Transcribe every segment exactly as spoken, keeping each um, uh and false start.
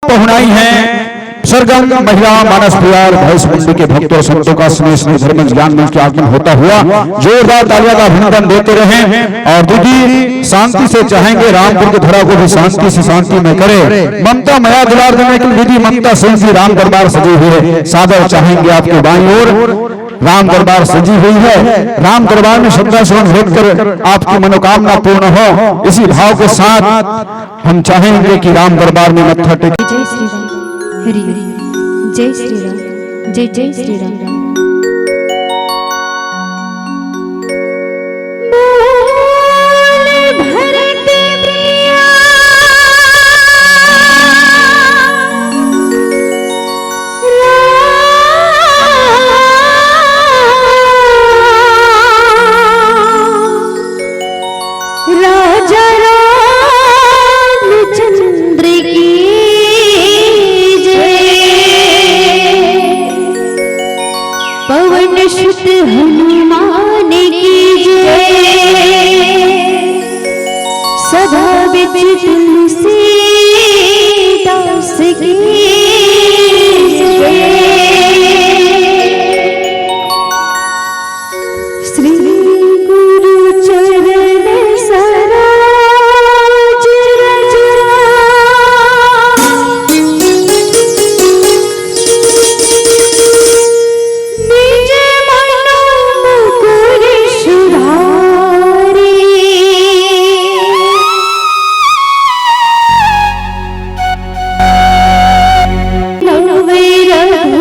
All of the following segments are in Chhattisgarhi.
पहुनाई है सरगम महिला मानस पुरार भैंस मंडी के भक्तों और संतों का स्नेह स्नेह धर्म ज्ञान मंच के आगमन होता हुआ जोरदार तालियां का अभिनंदन देते रहे। और दीदी शांति से चाहेंगे, रामपुर की धरा को भी शांति से शांति में करे। ममता मया दुलार देने के लिए दीदी ममता सिंह जी राम दरबार सजी हुई है, सादर चाहेंगे आपके बाईं ओर। राम दरबार सजी हुई है। राम दरबार में श्रद्धा सुमन भेंट कर आपकी मनोकामना पूर्ण हो, इसी भाव के साथ हम चाहेंगे कि राम दरबार में मत्था टेके। जय श्री राम। हरि हरि। जय श्री राम। जय जय श्री राम। बोल भरत प्रिया। राजा रामचंद्र की जय। पवन सुत हनुमान की जय। सभा बिच तुलसीदास की जय। श्री गुरु चरण सरोज रज निज मन मुकुर सुधारी। नव रंग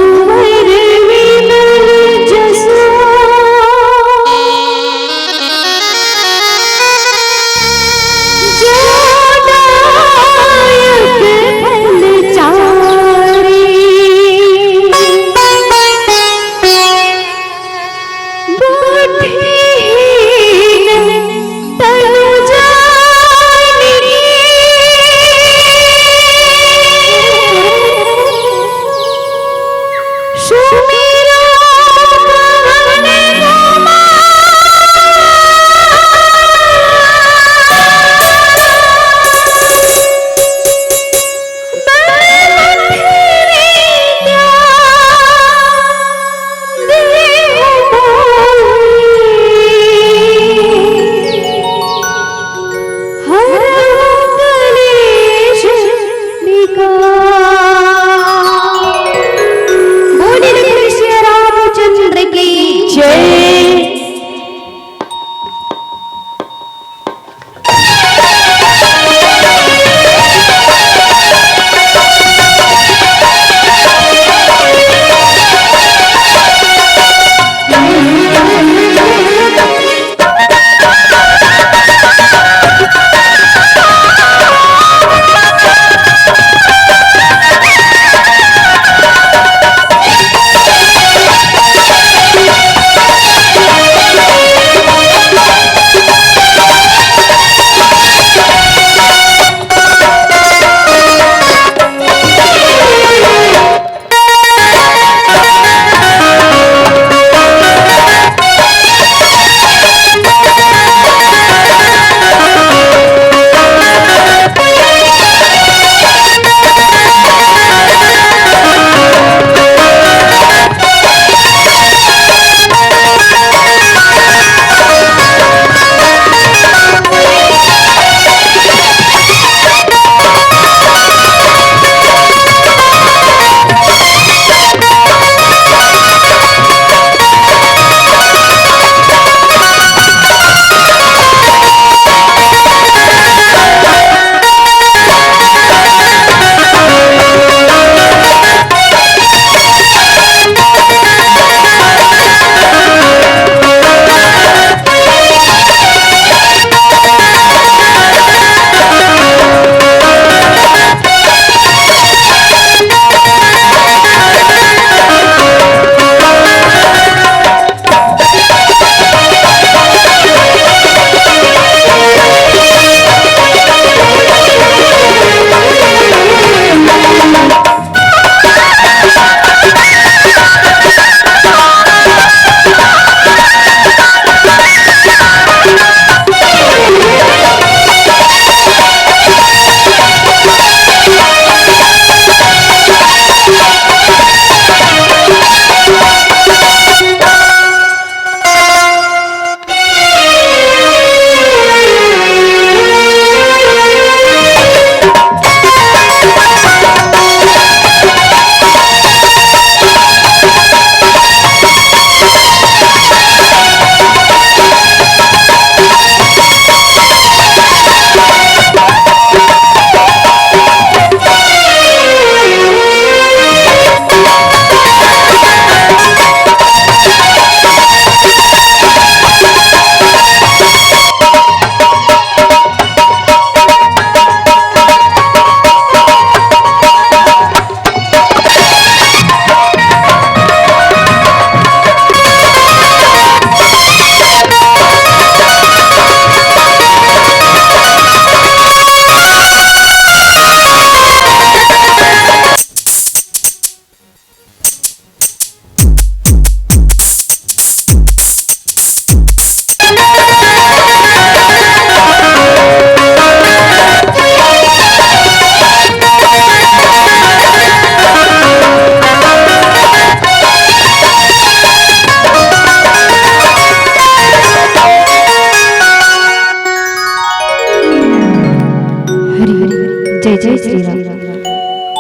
जय जय श्री राम।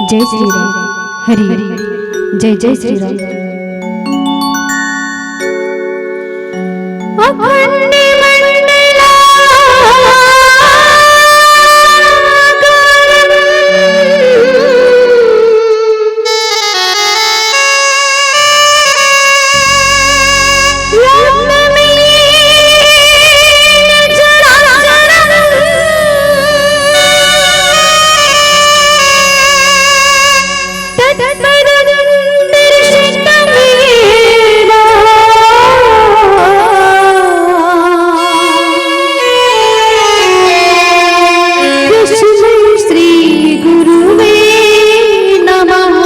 जय श्री राम। हरि हरि। जय जय श्री राम। अखंड मंडलाकारं व्याप्तमीन चराचरं तत्पदं दर्शितमेव तस्मै श्री गुरुवे नमः।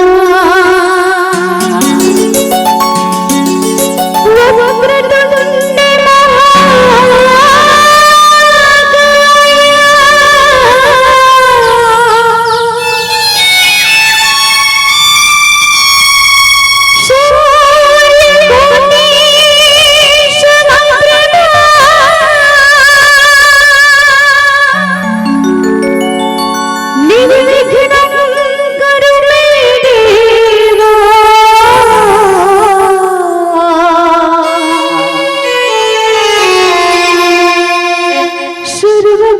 वक्रतुण्ड महाकाय सूर्यकोटि समप्रभा। निर्विघ्नं कुरु मे देव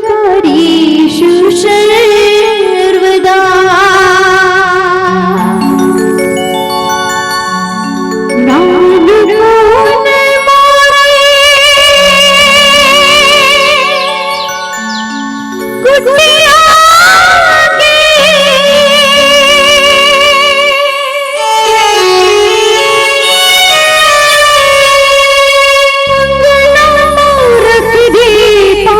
सर्वकार्येषु सर्वदा। नाम कौन मोरे कुटिया के अंगना में रख देता।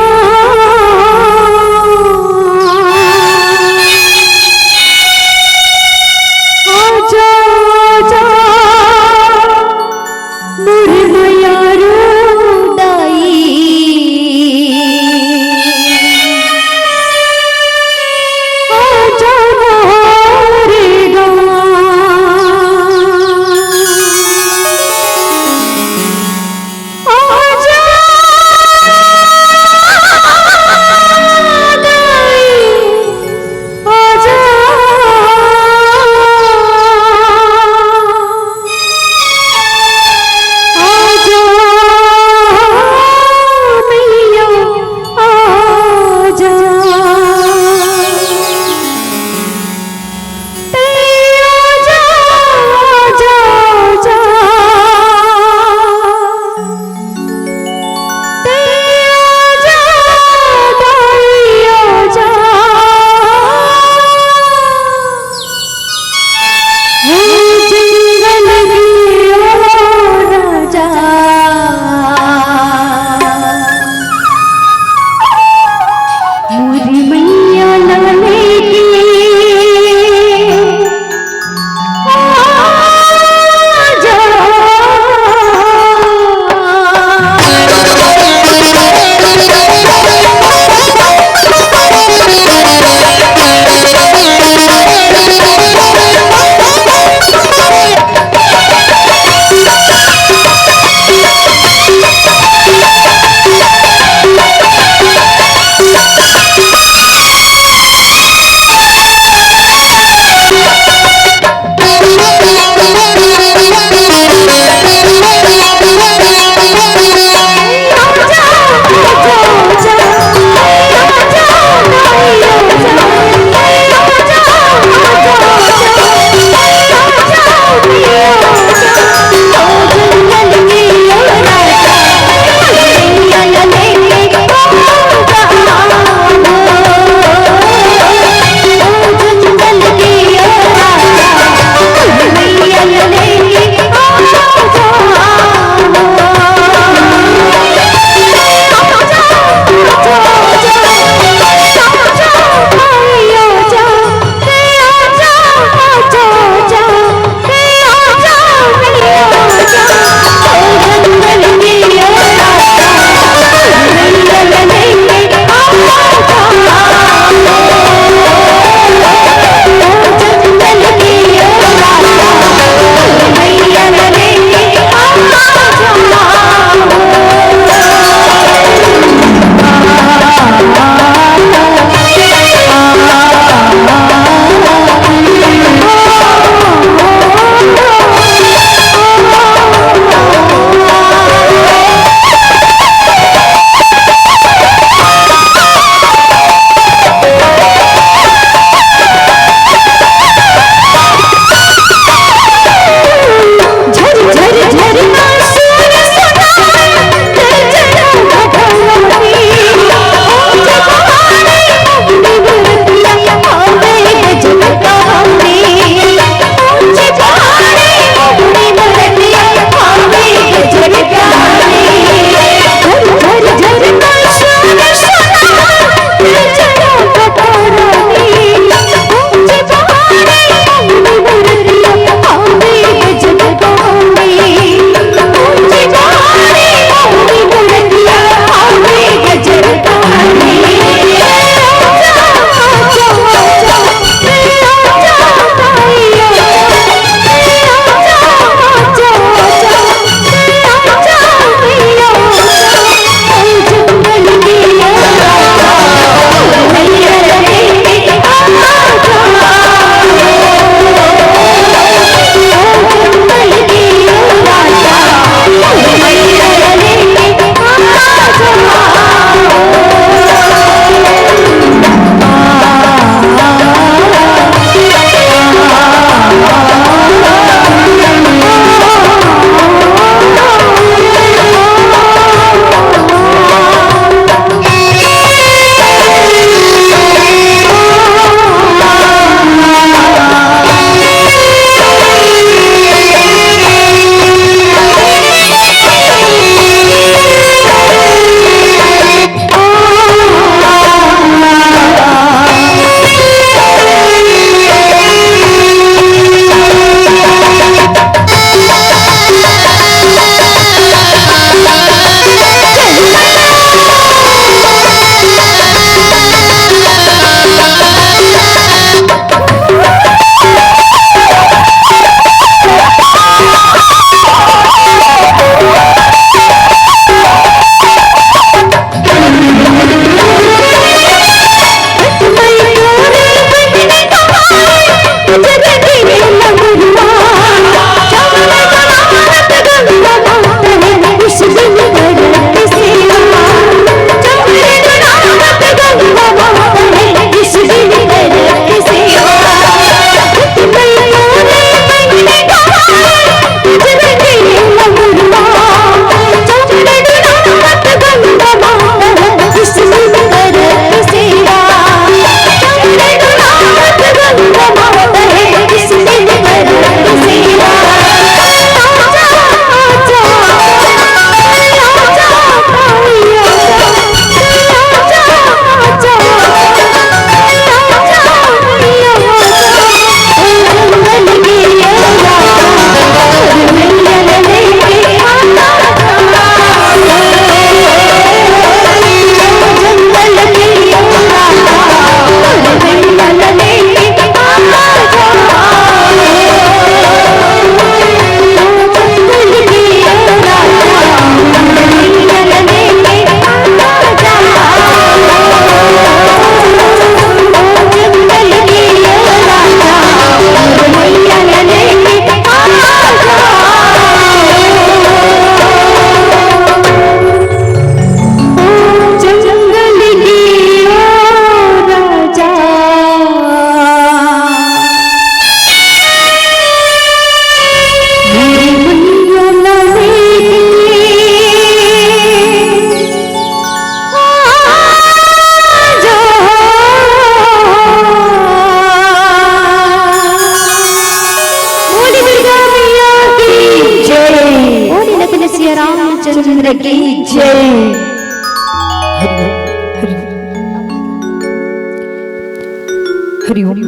हरि ओम।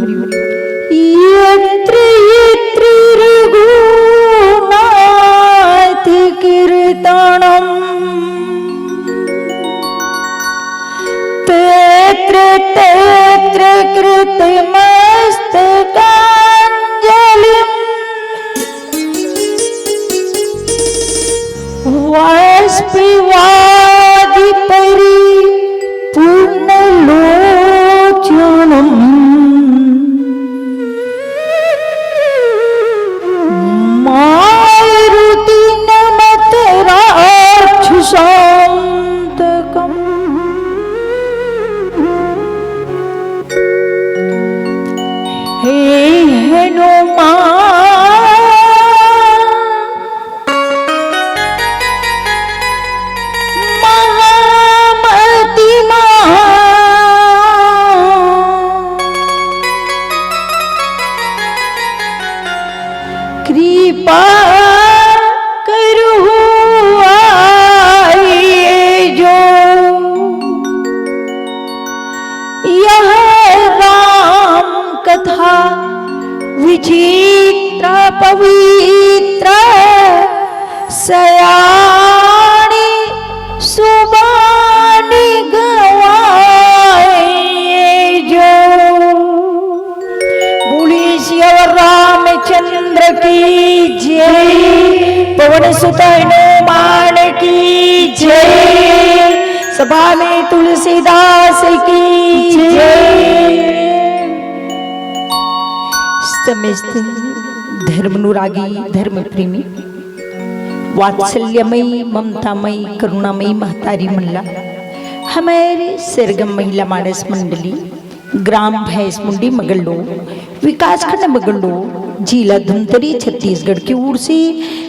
यत्र यत्र रघुनाथ कीर्तनम्, तत्र तत्र कृतमस्तकाञ्जलिम्। बाष्पवारि परिपूर्णलोचनम्, मारुतिं नमत राक्षसान्तकम्। हे हनुमान, महामतिमान, कृपा करहु आए जो। यह राम कथा विचित्र पवित्र, सयानी सुबानी गवाए जो। बोलिए सियावर रामचंद्र की जय, पवन सुत हनुमान की जय, सभा में तुलसीदास की जय। समस्त धर्म अनुरागी, धर्म प्रेमी, वात्सल्यमयी, ममतामयी, करुणामयी महतारी मन ला, हमर सरगम महिला मानस मंडली, ग्राम भैंसमुंडी मगल्लो, विकासखंड मगल्लो, जिला धमतरी, छत्तीसगढ़ की ओर से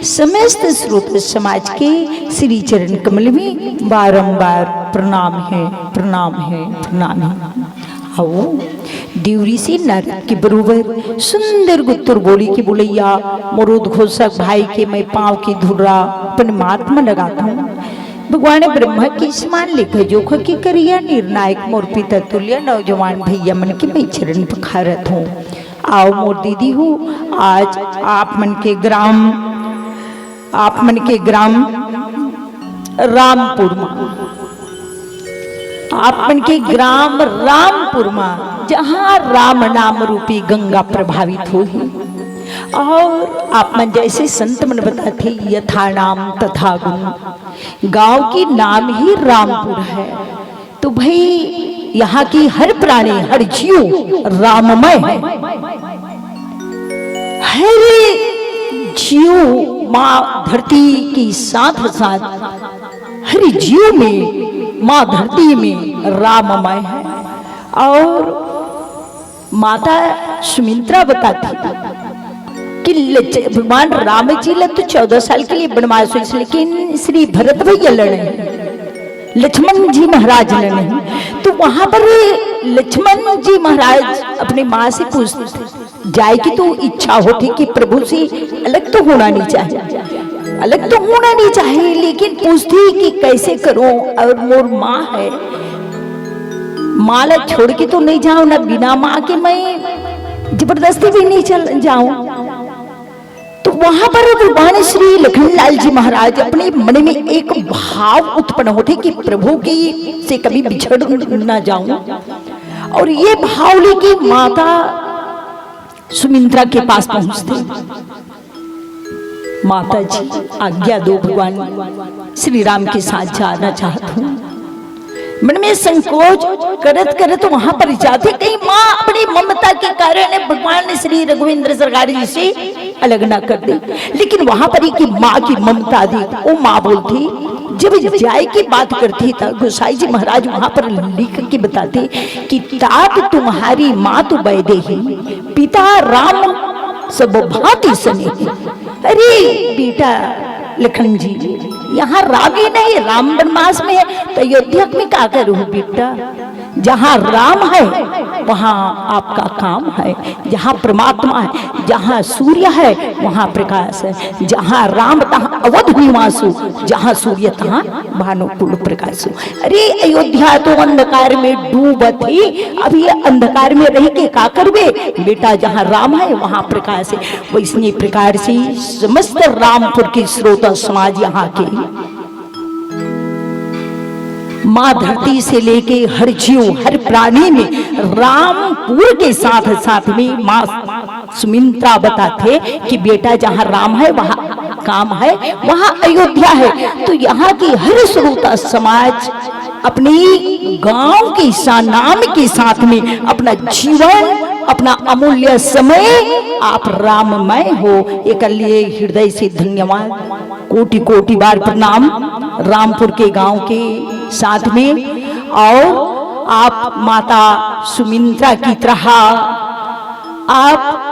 समस्त श्रोता समाज के श्री चरण कमल में बारंबार प्रणाम है, प्रणाम है, प्रणाम है। आओ, देवरी से नारद के बरोबर सुंदर गुत्तुर बोली के बोलैया मोर उद्घोषक भाई के मैं पाँव के धुर्रा अपन माथ में लगात हूँ। भगवान ब्रह्मा के समान लेखा जोखा के करिया निर्णायक मोर पिता तुल्य नौजवान भैया मन के मैं चरण पखारत हूँ। आओ मोर दीदी हो, आज आप मन के ग्राम, आप मन के ग्राम रामपुर मा, आप मन के ग्राम रामपुर मा, जहाँ राम नाम रूपी गंगा प्रवाहित होही, और आप मन जैसे संत मन बताथे, यथा नाम तथा गुण, गांव की नाम ही रामपुर है। तो भाई, यहाँ की हर प्राणी, हर जीव राममय है। हर जीव माँ धरती के साथ साथ हर जीव में, माँ धरती में राममय है। और माता सुमित्रा बताती कि लच-, भगवान राम जी ला तो चौदह साल के लिए बनवास होइस, लेकिन श्री भरत भैया ला नहीं, लक्ष्मण जी महाराज ला नहीं। तो वहां पर लक्ष्मण जी महाराज अपनी माँ से पूछते, जाए की तो इच्छा होती कि प्रभु से अलग तो होना नहीं चाहिए, अलग तो होना नहीं चाहिए, लेकिन पूछती कि कैसे करूं और मोर माँ है, माँ ला छोड़ के तो नहीं जाऊं, ना बिना माँ के मैं जबरदस्ती भी नहीं चल जाऊं। तो वहां पर भगवान श्री लखनलाल जी महाराज अपने मन में एक भाव उत्पन्न होते कि प्रभु की से कभी बिछड़ ना जाऊं, और ये भाव लेके माता सुमित्रा के पास पहुंचते। माता जी, आज्ञा दो भगवान, श्री राम के साथ जाना चाहत हूँ। मन में संकोच करत करत वहां पर जाते, कहीं माँ अपनी ममता के कारण भगवान श्री रघुवींद्र सरकार जी से अलग ना कर दे। लेकिन वहां पर एक माँ की ममता दी। वो माँ बोलती, जब जाए की बात करती था, गोसाई जी महाराज वहां पर लिख के बताते कि तात तुम्हारी मातु वैदेही, पिता राम सब भांति स्नेही। अरे बेटा लखन जी, यहाँ राम ही नहीं, राम बनवास में है, तो अयोध्या में का करूँ बेटा? जहाँ राम है, वहाँ आपका काम है। जहाँ परमात्मा है, जहाँ सूर्य है, वहाँ प्रकाश है। जहाँ राम तहाँ अवध निवासु, जहाँ सूर्य तहाँ भानुकुल प्रकाशु। अरे, अयोध्या तो अंधकार में डूबत ही, अब ये अंधकार में रह के का करबे बेटा? जहाँ राम है, वहाँ प्रकाश है। वैसने प्रकार से समस्त रामपुर के श्रोता समाज यहाँ के, माँ धरती से लेके हर जीव, हर प्राणी में रामपुर के साथ साथ में माँ सुमित्रा बताथे कि बेटा, जहाँ राम है, वहाँ काम है, वहाँ अयोध्या है। तो यहाँ की हर श्रोता समाज अपने गांव के सा-, नाम के साथ में अपना जीवन, अपना अमूल्य समय आप राममय हो, एकर लिए हृदय से धन्यवाद। कोटि कोटि बार प्रणाम रामपुर के गांव के साथ में। और आप माता सुमित्रा की तरह, आप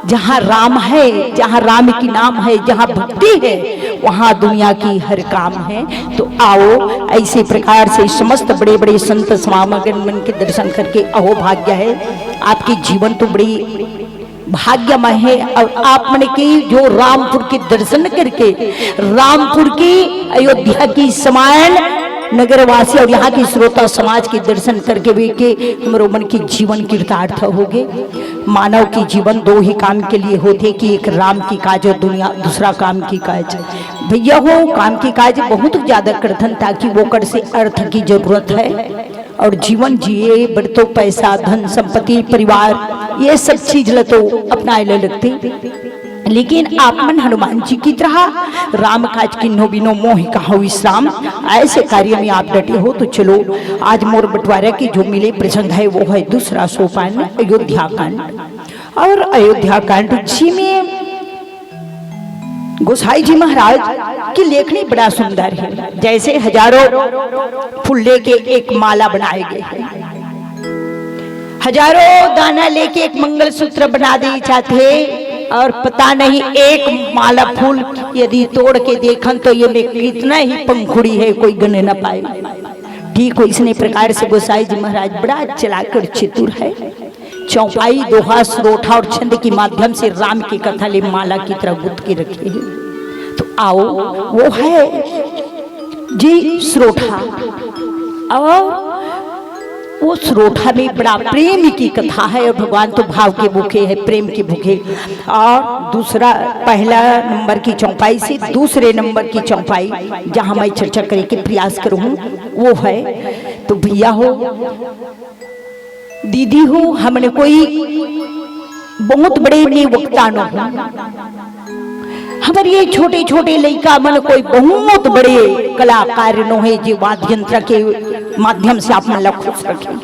जहाँ राम है, जहाँ राम की नाम है, जहाँ भक्ति है, वहाँ दुनिया की हर काम है। तो आओ, ऐसे प्रकार से समस्त बड़े बड़े संत स्वामीगण मन के दर्शन करके अहोभाग्य है। आपके जीवन तो बड़ी भाग्यमय है। और आप मन के जो रामपुर के दर्शन करके, रामपुर की, अयोध्या की समान नगरवासी और यहाँ की श्रोता समाज के दर्शन करके भी के हमरो मन के जीवन कृतार्थ होगे। मानव के जीवन दो ही काम के लिए होथे कि एक राम की काज और दुनिया, दूसरा काम की काज। भैया हो, काम की काज बहुत ज्यादा करथन ताकि वोकर से अर्थ की जरूरत है। और जीवन जिए बर तो पैसा, धन, संपत्ति, परिवार, ये सब चीज ल तो अपनाए ल लगथे। लेकिन आप मन हनुमान जी की तरह राम काज किन्हो बिनो मोहि कहाउ विश्राम, ऐसे कार्य में आप डटे हो तो चलो, आज मोर बंटवारा के जो मिले प्रसंग है, वो है दूसरा सोपान अयोध्या कांड। और अयोध्या कांड जी में गोसाई जी महाराज की लेखनी बड़ा सुंदर है। जैसे हजारों फूल लेके एक माला बनाए गए हैं, हजारों दाना लेके एक मंगलसूत्र बना दे जाथे, और पता नहीं एक माला फूल यदि तोड़ के देखन तो ये में कितना ही पंखुड़ी है, कोई गने न पाए। ठीक वैसने प्रकार से गोसाई जी महाराज बड़ा चलाक और चतुर है। चौपाई, दोहा, श्रोठा और छंद के माध्यम से राम की कथा ले माला की तरह गुंथ के रखे हैं। तो आओ, वो है जी श्रोठा। और वो श्रोठा में बड़ा प्रेम की कथा है, और भगवान तो भाव के भूखे है, प्रेम के भूखे। और दूसरा, पहला नंबर की चौपाई से दूसरे नंबर की चौपाई, जहाँ मैं चर्चा करे के प्रयास करूँ, वो है। तो भैया हो, दीदी हो, हमन कोई बहुत बड़े ने वक्ता न हो, हमर ये छोटे छोटे लइका मन कोई बहुत बड़े कलाकार न हे, जे वाद्य यंत्र के माध्यम से आप मन ला खुश रखे।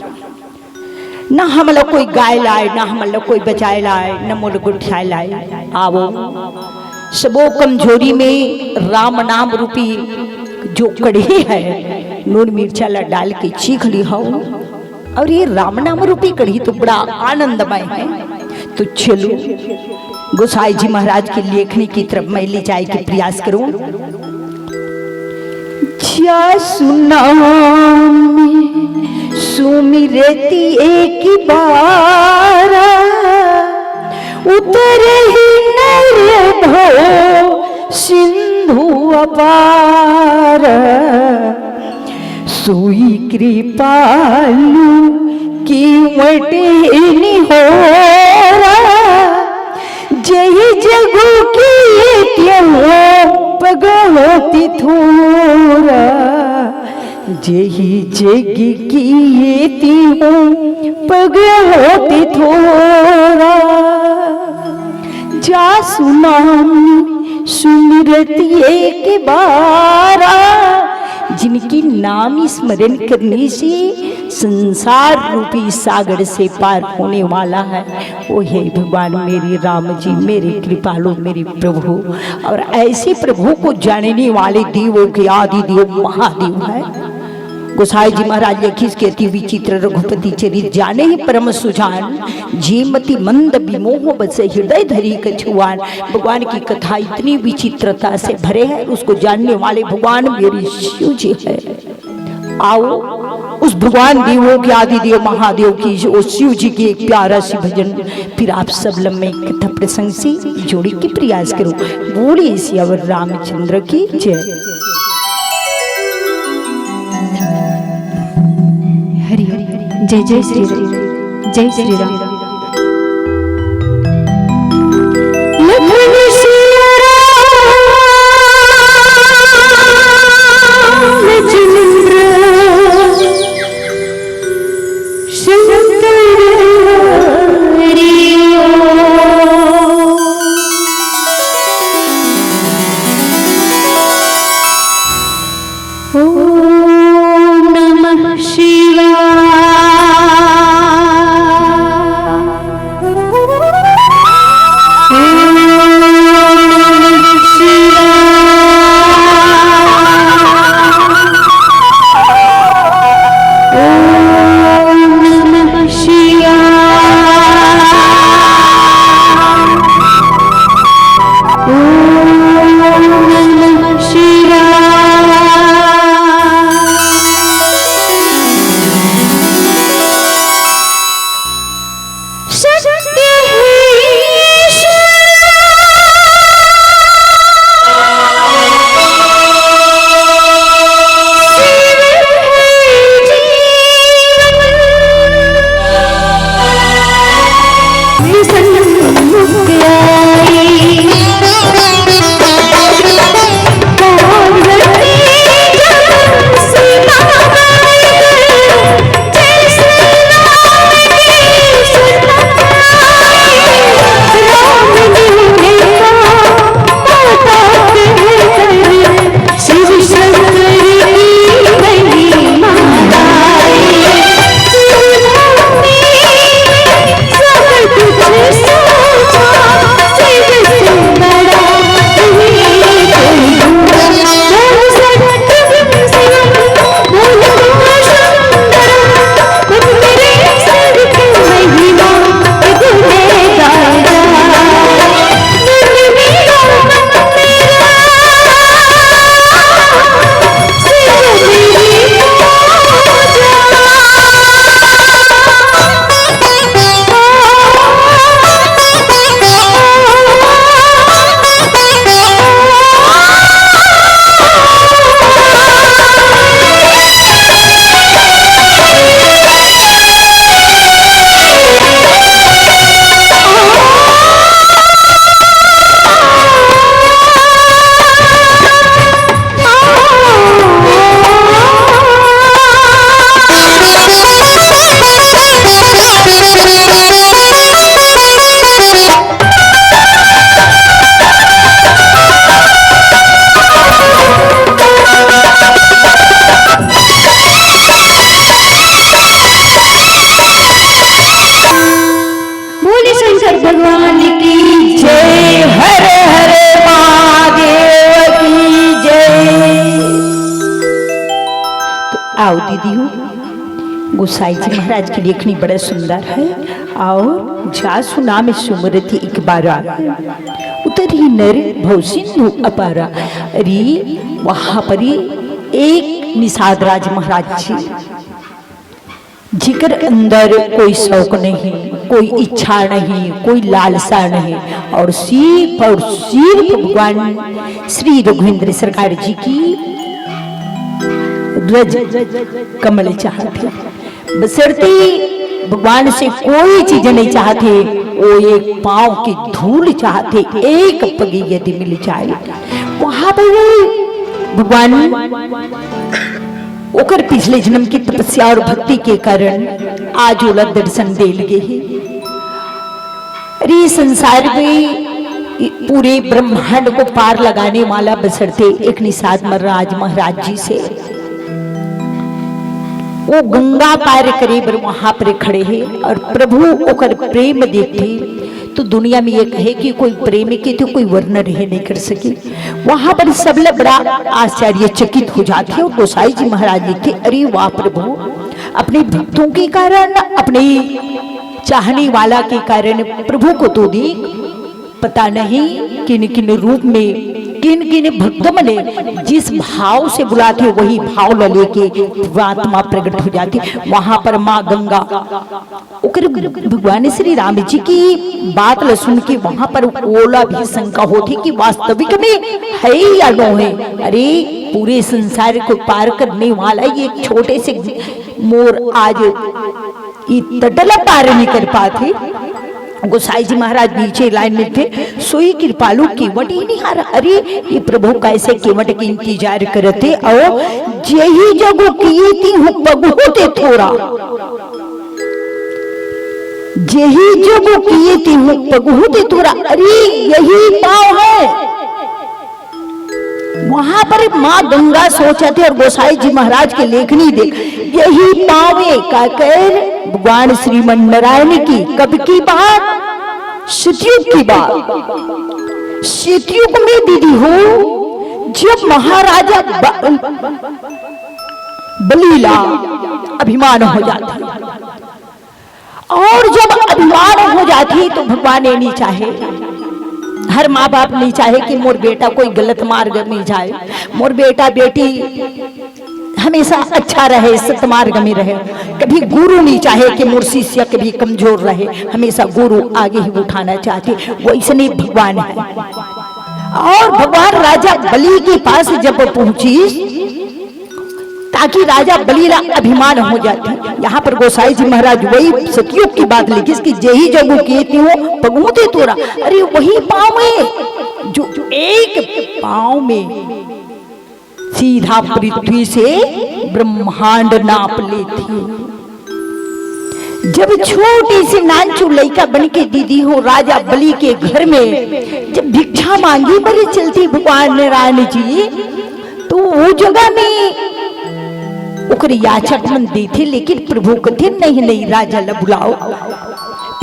ना हमला कोई गाय लाए, ना हमला कोई बजाए लाए, ना मोला गोठियाए लाए। आवो, सबो कमजोरी में राम नाम रूपी जो कढ़ी है, नून मिर्चा ला डाल के चीख ली हो। और ये राम नाम रूपी कढ़ी तो बड़ा आनंदमय है। तो चलो, गोसाई जी महाराज की लेखनी की तरफ मैं ले जाए के प्रयास करूं। जा सुनामी सुमिरति एक बार, उतरहि नर भव सिंधु अपार। सोई कृपालु कीवट निहोरा, जहि जगु की त्यहु पग होति थोरा। जहि जग की त्यहु पग होति थोरा। जा सुनामी सुमिरति एक बारा। जिनकी नाम स्मरण करने से संसार रूपी सागर से पार होने वाला है, वो हे भगवान मेरे राम जी, मेरे कृपालु, मेरे प्रभु। और ऐसे प्रभु को जानने वाले देवों के आदि देव महादेव है। गोसाई जी महाराज लिखिस के अति विचित्र रघुपति चरित, जाने ही परम सुजान, जे मति मंद विमोह बस हृदय धरी कछुआन। भगवान की कथा इतनी विचित्रता से भरे है, उसको जानने वाले भगवान मेरे शिव जी है। आओ, भगवान देवों के आदि देव महादेव की, जो शिव जी के एक प्यारा सी भजन, फिर आप सब लम्बे कथा प्रसंग से जोड़े के प्रयास करो। बोलिए सियावर रामचंद्र की जय। हरि हरि। जय जय श्री राम। जय श्री राम। लखन सिया राम चंद्र शंकर हरि। ओम नमः शिवाय। ओम नमः शिवाय। ओम नमः शिवाय। ओम नमः शिवाय। बोले शंकर भगवान की जय। हर हर महादेव की जय। तो आओ दीदी हो, गोसाई जी महाराज की लेखनी बड़ा सुंदर है। और जा सुना में सुमरती एक बारा, उतरी नर भव सिंधु अपारा। अरे, वहां पर ही एक निषाद राज महाराज जी, जिकर अंदर कोई शौक नहीं, कोई इच्छा नहीं, कोई लालसा नहीं, और सिर्फ और सिर्फ भगवान श्री रघुवींद्र सरकार जी की रज कमल चाहते, बशर्ते भगवान से कोई चीज नहीं चाहते, वो एक पांव की धूल चाहते, एक पग यदि मिल जाए। वहां पर भगवान ओकर पिछले जन्म की तपस्या और भक्ति के कारण आज ओला दर्शन देल गे हे। अरे, संसार में पूरे ब्रह्मांड को पार लगाने वाला बशर्ते एक निषाद महाराज, महाराज जी से वो गंगा पार करे बर वहां पर खड़े हे और प्रभु ओकर प्रेम देखथे तो दुनिया में ये कहे कि कोई प्रेम के तो कोई वर्णन ही नहीं कर सके। वहां पर सबले बड़ा आश्चर्यचकित हो जाथे और गोसाई जी महाराज लिखथे, अरे वाह प्रभु, अपने भक्तों के कारण, अपने चाहने वाला के कारण प्रभु को तो देख, पता नहीं किन किन रूप में किन किन भक्त मने जिस भाव से बुलाथे, वही भाव ल लेके आत्मा प्रकट हो जाथे। वहां पर माँ गंगा ओकर भगवान श्री राम जी की बात ल सुन के वहां पर ओला भी शंका होथे कि वास्तविक में है या नो है। अरे, पूरे संसार को पार करने वाला ये छोटे से मोर आज ये तट ल पार नहीं कर पाथे। गोसाई जी महाराज नीचे लाइन में थे, सोई कृपालु केवट ही निहार। अरे, ये प्रभु कैसे केवट के इंतजार करथे। और जेही जगु किए तिहु पगहु ते थोरा, जेही जगु किए तिहु पगहु ते थोरा। अरे, यही पाँव है। वहां पर माँ गंगा सोचथे और गोसाई जी महाराज के लेखनी देख, यही पाँवे का कर भगवान श्रीमन नारायण की। कब की बात? सतयुग की बात। सतयुग में दीदी हो, जब महाराजा ब-, बलीला अभिमान हो जाता, और जब अभिमान हो जाथे तो भगवान ये नहीं चाहे, हर माँ बाप नहीं चाहे कि मोर बेटा कोई गलत मार्ग में जाए, मोर बेटा बेटी हमेशा अच्छा रहे, सतमार्ग में रहे। कभी गुरु नहीं चाहे कि मोर शिष्य कभी कमजोर रहे, हमेशा गुरु आगे ही उठाना चाहते। वैसने भगवान है। और भगवान राजा बलि के पास जब पहुंची, ताकि राजा बलि ला अभिमान हो जाथे। यहाँ पर गोसाई जी महाराज वही सतयुग की बात लिखिस कि जेही जगु किए तिहु पगहु ते थोरा। अरे, वही पाँव में, जो एक पाँव में सीधा पृथ्वी से ब्रह्मांड नाप लेथे। जब छोटे से नानचु लइका बन के दीदी हो राजा बलि के घर में जब भिक्षा मांगे बर चलथे भगवान नारायण जी, तो वो जगह में ओकर याचक मन देथे, लेकिन प्रभु कथे, "नहीं, नहीं, राजा ला बुलाओ।"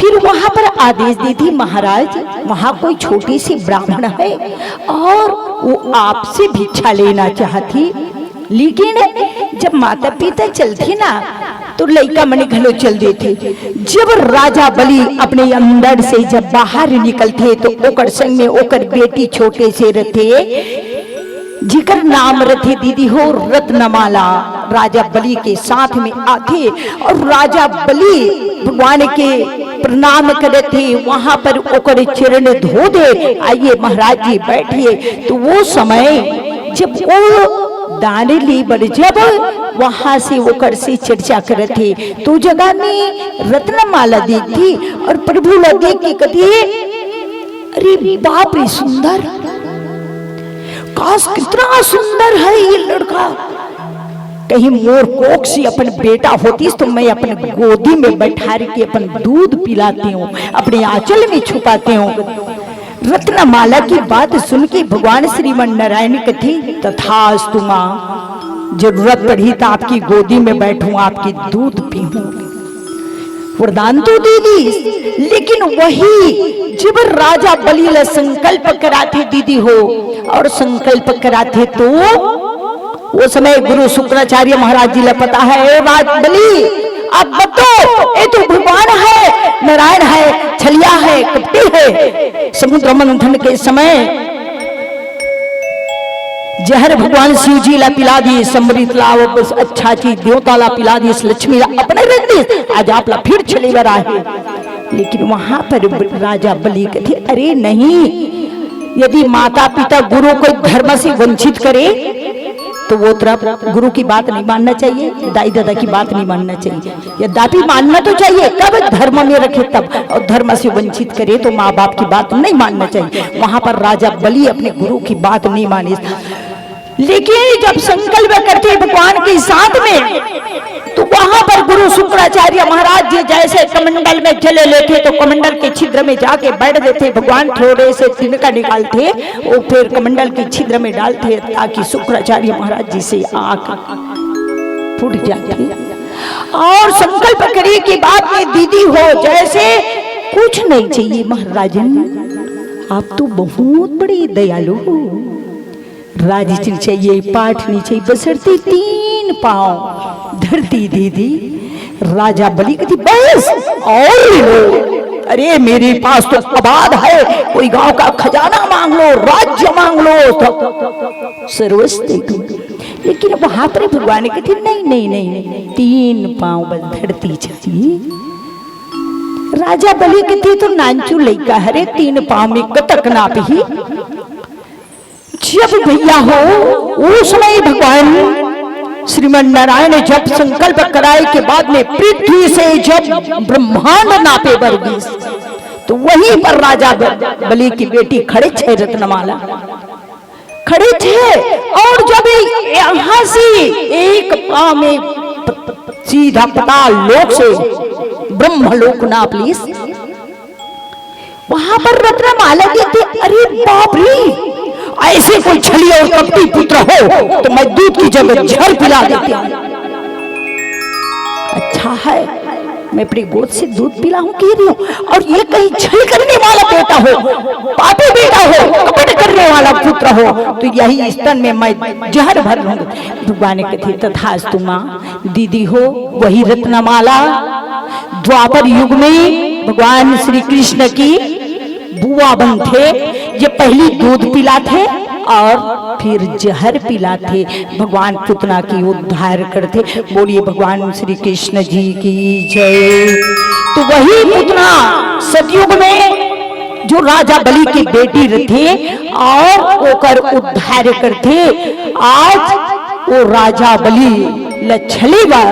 फिर वहां पर आदेश देथे, "महाराज, वहां कोई छोटे से ब्राह्मण है और वो आपसे भिक्षा लेना चाहती।" लेकिन जब माता पिता चलथे ना, तो लइका मन घलो चल देथे। जब राजा बलि अपने अंदर से जब बाहर निकलथे, तो ओकर संग में ओकर बेटी छोटे से रथे, जिकर नाम रथे दीदी हो रत्नमाला, राजा बलि के साथ में आथे और राजा बलि भगवान के प्रणाम करथे, वहां पर ओकर चरण धो दे, "आइए महाराज जी, बैठिए।" तो वो समय जब वो दान ली बर जब वहां से ओकर से चर्चा करथे, तो जगह में रत्नमाला देखथे और प्रभु ला देख के कथे, "अरे बाप रे, सुंदर, काश कितना सुंदर है ये लड़का। कहीं मोर कोख से अपन बेटा होतीस तो मैं अपन गोदी में बैठार के अपन दूध पिलाती हूँ, अपने आंचल में छुपाती हूँ।" रत्नमाला की बात सुन के भगवान श्रीमन नारायण कथे, "तथास्तु माँ, जरूरत पड़ी तो आपकी गोदी में बैठूं, आपकी दूध पीऊं।" वरदान तो दे दी, लेकिन वही जब राजा बलि ला संकल्प कराथे दीदी हो, और संकल्प कराथे तो वो समय गुरु शुक्राचार्य महाराज जी ला पता है, "ए राज बलि, आप बताओ, ये तो भगवान है, नारायण है, छलिया है, कपटी है।" समुद्र मंथन के समय जहर भगवान शिव जी ला पिला दिस, अमृत ला, वो बस अच्छा चीज देवता ला पिला दिस, लक्ष्मी ला अपने रख दिस, आज आप ला फिर छले बर आहे। लेकिन वहां पर ब-, राजा बलि कथे, "अरे नहीं, यदि माता पिता गुरु को धर्म से वंचित करे, तो वो तरफ गुरु की बात नहीं मानना चाहिए, दाई दादा की बात नहीं मानना चाहिए।" यद्यपि मानना तो चाहिए, कब धर्म में रखे तब, और धर्म से वंचित करे तो माँ बाप की बात नहीं मानना चाहिए। वहां पर राजा बलि अपने गुरु की बात नहीं माने, लेकिन जब संकल्प करते भगवान के साथ में, तो वहां पर गुरु शुक्राचार्य महाराज जी जैसे कमंडल में जल लेते तो कमंडल के छिद्र में जाके बैठ देते, भगवान थोड़े से तिनका निकालते, वो फिर कमंडल के छिद्र में डालते ताकि शुक्राचार्य महाराज जी से आग फूट जाती। और संकल्प करे के बाद में दीदी हो जैसे कुछ नहीं चाहिए महाराजन, आप तो बहुत बड़े दयालु हो। राज नहीं चाहिए, पाठ नहीं चाहिए, बशर्ते तीन पांव धरती दीदी। राजा बलि कथे, "बस और लो।" अरे, मेरे पास तो आबाद है, कोई गांव का खजाना मांग लो, राज्य मांग लो, तो सर्वस्व दे दूं। लेकिन वहां पर भगवान कहते, "नहीं, नहीं, नहीं, नहीं, तीन पांव बस धरती चाहिए।" राजा बलि कहते, "तो नानचू लइका हरे, तीन पांव में कतक नापही।" जब भैया हो, उस समय भगवान श्रीमन नारायण ने जब संकल्प कराए के बाद में पृथ्वी से जब ब्रह्मांड नापे बर दिस, तो वहीं पर राजा ब-, बलि की बेटी खड़े छे रत्नमाला, खड़े छे। और जब यहाँ से एक पाँव में प-, प-, सीधा पाताल लोक से ब्रह्मलोक नाप लीस, वहां पर रत्नमाला देते, अरे बाप रे, ऐसे कोई छली और कपटी पुत्र हो तो मैं दूध की जगह जहर पिला देती हूँ। अच्छा है, मैं अपनी गोद से दूध पिलाऊं कह रही हूँ, और ये कहीं छल करने वाला बेटा हो, पापी बेटा हो, कपट करने वाला पुत्र हो, तो यही स्तन में मैं जहर भर लूंगी। भगवान कहते, तथास्तु माँ, दीदी हो, वही रत्नमाला द्वापर युग में भगवान श्री कृष्ण की बुआ बनथे, ये पहली दूध पिलाथे और फिर जहर पिलाथे, भगवान पुतना की उद्धार करथे। बोलिए भगवान श्री कृष्ण जी की जय। तो वही पुतना सतयुग में जो राजा बलि की बेटी रथे और ओकर उद्धार करथे। आज वो राजा बलि ल छले बर,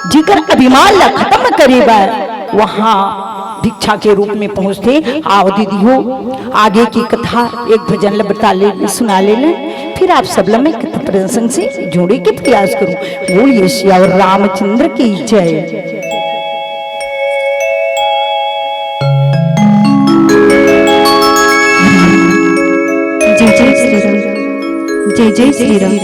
जेकर अभिमान ला खत्म करे बर वहां भिक्षा के रूप में पहुंचथे। आओ दीदी हो, आगे की कथा एक भजन ल बता ले, सुना ले, फिर आप सब ल मैं कथा प्रसंग से जोड़े के प्रयास करूं। बोलिए सियावर रामचंद्र की जय। जय जय श्री राम, जय जय श्री राम।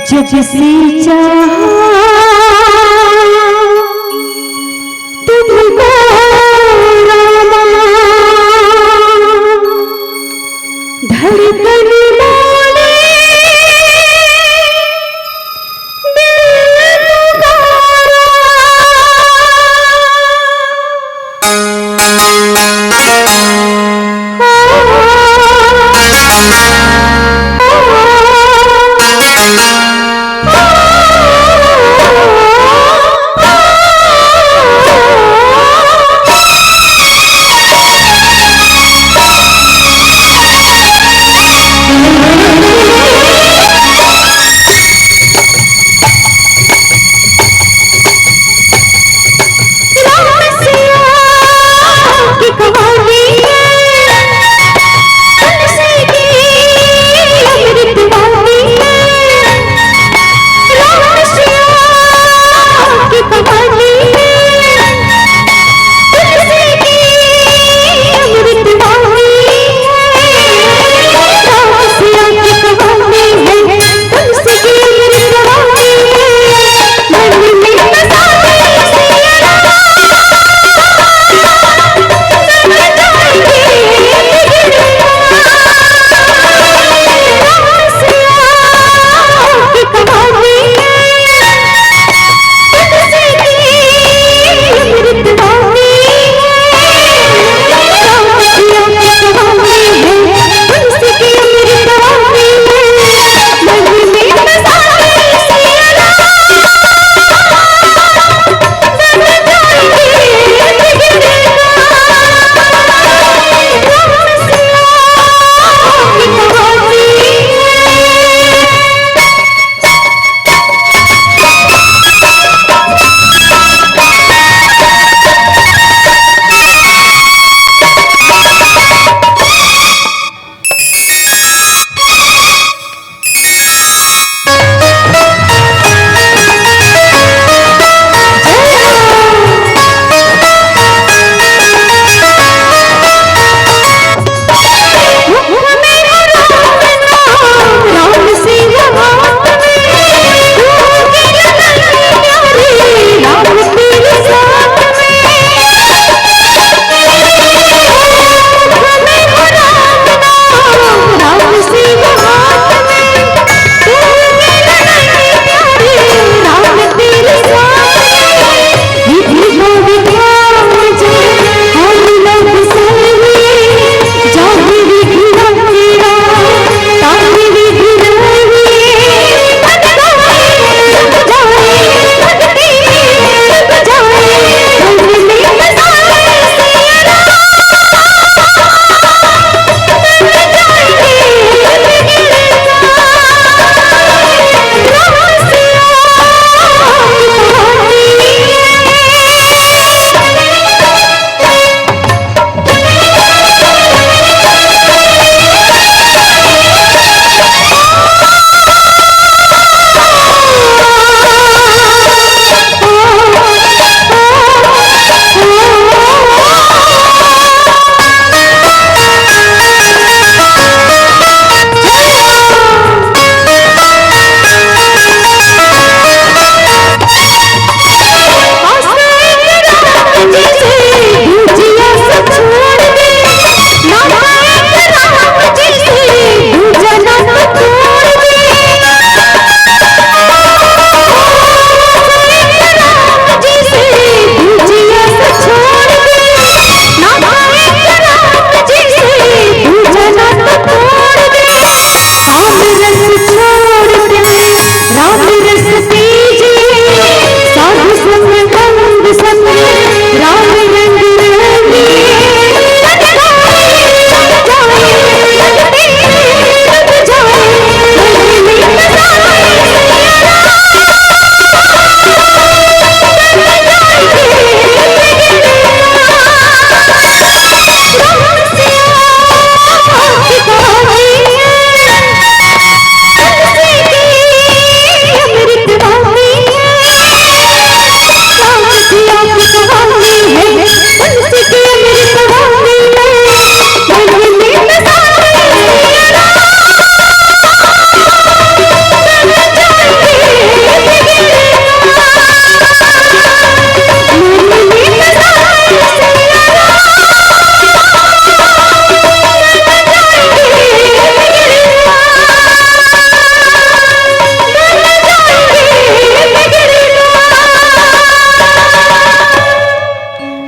जग से चाहा तुमको रामा, धड़कन बोले दिल पुकारा।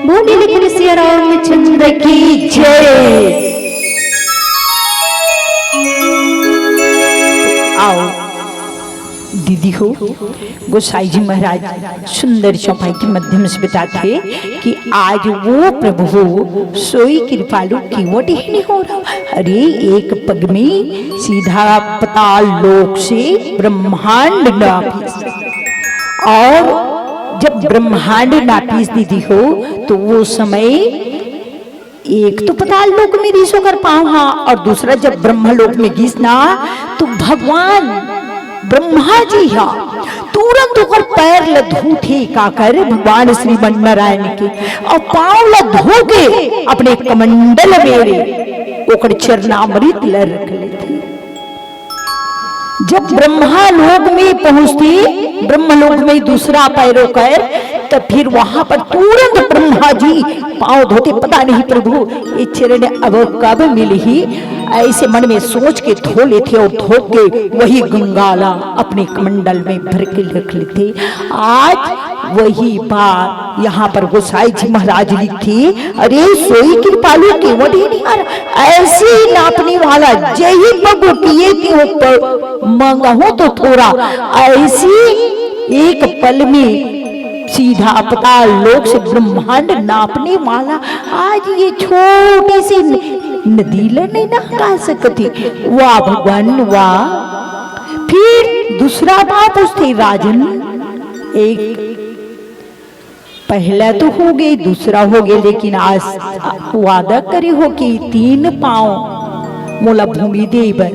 बोले लेकिन सिया रामचंद्र की जय। आओ दीदी हो, गोसाई जी महाराज सुंदर चौपाई के माध्यम से बताते कि आज वो प्रभु सोई कृपालु केवट ही नहीं हो रहा। अरे, एक पग में सीधा पाताल लोक से ब्रह्मांड नापी। और जब ब्रह्मांड नापी दीदी हो, तो वो समय एक तो पाताल लोक में गिस ओकर पाँव हा, और दूसरा जब ब्रह्मलोक में गिस ना, तो भगवान ब्रह्मा जी हा तुरंत ओकर पैर ल धोथे, काकर भगवान श्रीमन नारायण के, और पाँव ल धो के अपने कमंडल में ओकर चरणामृत ल रख लेथे। जब ब्रह्मा लोक में पहुंचथे, ब्रह्मलोक में दूसरा पैर ओकर, तब फिर वहां पर तुरंत ब्रह्मा जी पाँव धोथे, पता नहीं प्रभु ये चरण अब कब मिलही, ऐसे मन में सोच के धो लेथे और धो के वही गंगा ला अपने कमंडल में भर के रख लेथे। आज वही बात यहाँ पर गोसाई जी महाराज लिखथे, अरे सोई कृपालु केवट ही निहार, ऐसे नापने वाला, जही पग किए तिहो पग, मंगहूं तो थोरा, ऐसी एक पल में सीधा पाताल लोक से ब्रह्मांड नापने वाला आज ये छोटी सी न-, नदी ल नहीं नहका सकती। वाह भगवान वाह। फिर दूसरा बात उसथे राजन, एक पहला तो हो गई, दूसरा हो गया, लेकिन आज वादा करे हो कि तीन पाँव मोला भूमि दे बर,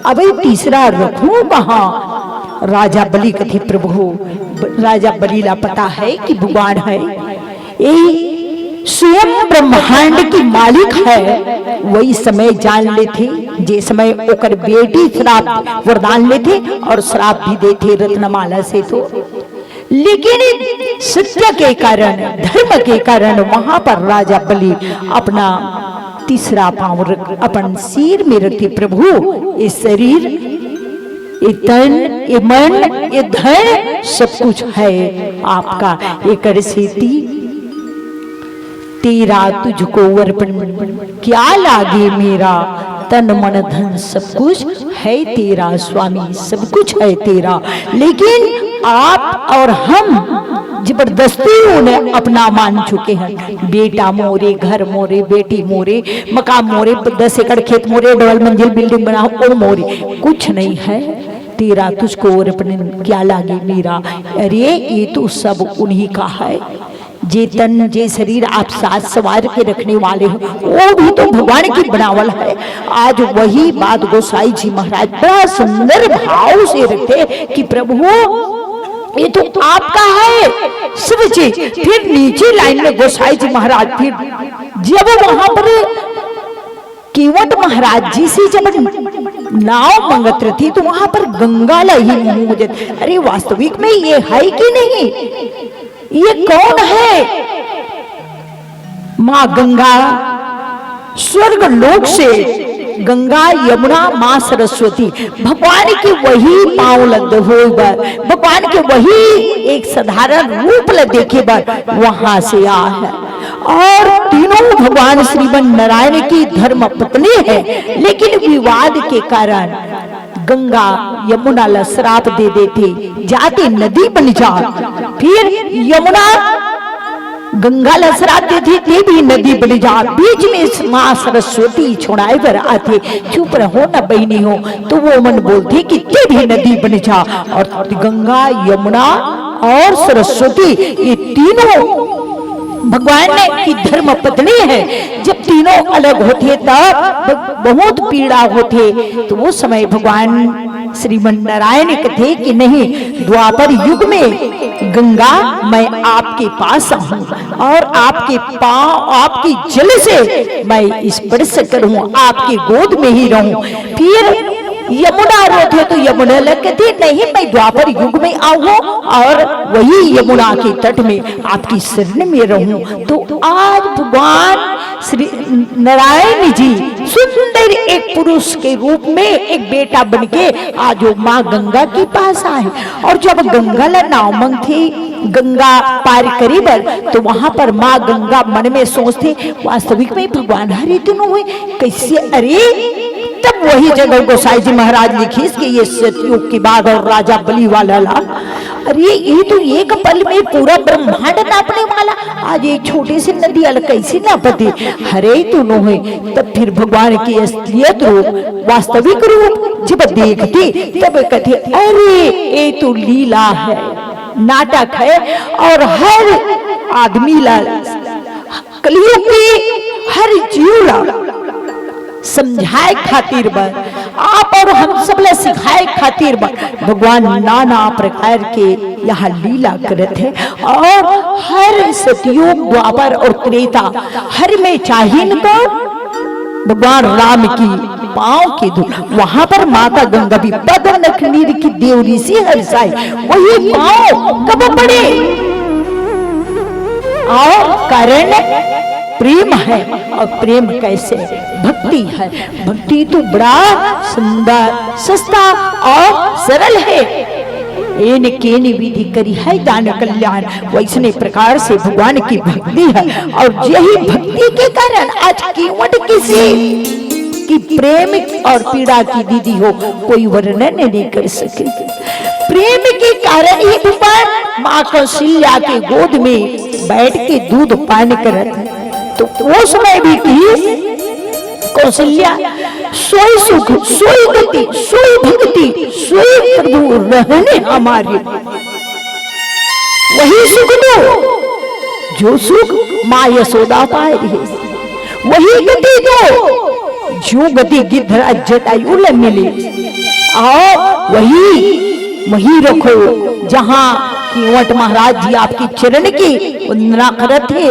अब ये तीसरा रखूं कहाँ? राजा बलि कथे, प्रभु, राजा बलि ला पता है कि भगवान है, ये स्वयं ब्रह्मांड की मालिक है। वही समय जान लेथे, जे समय ओकर बेटी श्राप वरदान लेथे और श्राप भी देथे रत्नमाला से। तो लेकिन सत्य के कारण, धर्म के कारण वहां पर राजा बलि अपना तीसरा पांव रख, अपन सिर में रखथे, प्रभु, ये शरीर, ये तन, ये मन, ये धन, सब कुछ है आपका। एकर सेती तेरा तुझको अर्पण, क्या लागे मेरा, तन मन धन सब कुछ है तेरा स्वामी, सब कुछ है तेरा। लेकिन आप और हम जबरदस्ती उन्हें अपना मान चुके हैं। बेटा मोरे, घर मोरे, बेटी मोरे, मकान मोरे, दस एकड़ खेत मोरे, डबल मंजिल बिल्डिंग बना, वो मोरे, कुछ नहीं है तेरा, तुझको अर्पण, क्या लागे मेरा। अरे, ये तो सब उन्हीं का है। जे तन, जे शरीर आप साज सवार के रखने वाले हो, वो भी तो भगवान की बनावल है। आज वही बात गोसाई जी महाराज बड़ा सुंदर भाव से रखते कि प्रभु, ये तो आपका है सब चीज। फिर नीचे लाइन में गोसाई जी महाराज, फिर जब वहां पर केवट महाराज जी से जब नाव मंगत रहिथे, तो वहां पर गंगा ला ही मुंह हो जाथे। अरे, वास्तविक में ये है कि नहीं? ये कौन है? माँ गंगा, स्वर्ग लोक से गंगा, यमुना, माँ सरस्वती, भगवान के वही पांव ल धोए बर, भगवान के वही एक साधारण रूप ल देखे बर वहां से आ है। और तीनों भगवान श्रीमन नारायण की धर्म पत्नी है, लेकिन विवाद के कारण गंगा यमुना ला श्राप दे देथे, जा ते नदी बन जा। फिर यमुना गंगा ला श्राप देथे, ते भी नदी बन जा। बीच में माँ सरस्वती छोड़ाए बर आथे, चुप रहो ना बहिनी हो, तो वो मन बोलथे कि ते भी नदी बन जा। और गंगा, यमुना और सरस्वती, ये तीनों भगवान की धर्म पत्नी है। जब तीनों अलग होथे, तब बहुत पीड़ा होथे। तो वो समय भगवान श्रीमन नारायण कथे कि नहीं, द्वापर युग में गंगा, मैं आपके पास हूँ और आपके पाँव, आपके जल से मैं स्पर्श करूँ, आपकी गोद में ही रहूँ। फिर यमुना रोथे तो यमुना ल कथे, नहीं, मैं द्वापर युग में आऊँ और वही यमुना के तट में आपकी शरण में रहूँ। तो आज भगवान श्री नारायण जी सुंदर एक पुरुष के रूप में एक बेटा बन के आज वो माँ गंगा के पास आए। और जब गंगा ला नाव मंगथे, गंगा पार करे बर, तो वहां पर माँ गंगा मन में सोचथे, वास्तविक में भगवान हरे तो नोहे, कैसे? अरे, तब वही जगह गोसाई जी महाराज लिखिस कि ये सतयुग के बाद और राजा बलि वाला ला, अरे, ये तो एक पल में पूरा ब्रह्मांड नापने वाला, आज एक छोटे से नदी वाला कैसे नापथे? हरे तो नोहे। तब फिर भगवान के असलियत रूप, वास्तविक रूप जब देखथे, तब कथे, अरे, ये तो लीला है, नाटक है, और हर आदमी ला, कलयुग के हर जीव ला समझाए खातिर बर, आप और हम सब ला सिखाए खातिर बर भगवान नाना प्रकार के यहाँ लीला करत हे। और हर सतयुग, द्वापर और त्रेता, हर में चाहिन तो भगवान राम की पाँव की धूल। वहां पर माता गंगा भी पग नख नीर की देवरी से हर्षाए, वही पाँव कब पड़े? और कारण प्रेम है। और प्रेम कैसे? भक्ति है। भक्ति तो बड़ा सुंदर, सस्ता और सरल है। एन केन विधि करिहै दान कल्याण, वैसने प्रकार से भगवान की भक्ति है। और यही भक्ति के कारण आज केवट किसी की प्रेम और पीड़ा की दीदी हो, कोई वर्णन नहीं कर सके। प्रेम के कारण ही भगवान माँ कौशल्या के गोद में बैठ के दूध पान करत है। तो वो समय भी की कौशल्या, सोई सुख, सोई गति, सोई भक्ति, सोई प्रभु रहने हमारे। वही सुख दो जो सुख माँ यशोदा पाए रहे, वही गति दो जो गति गिद्धराज जटायु ले मिली। और वही, वही रखो जहाँ केवट महाराज जी आपके चरण की वंदना करत हे।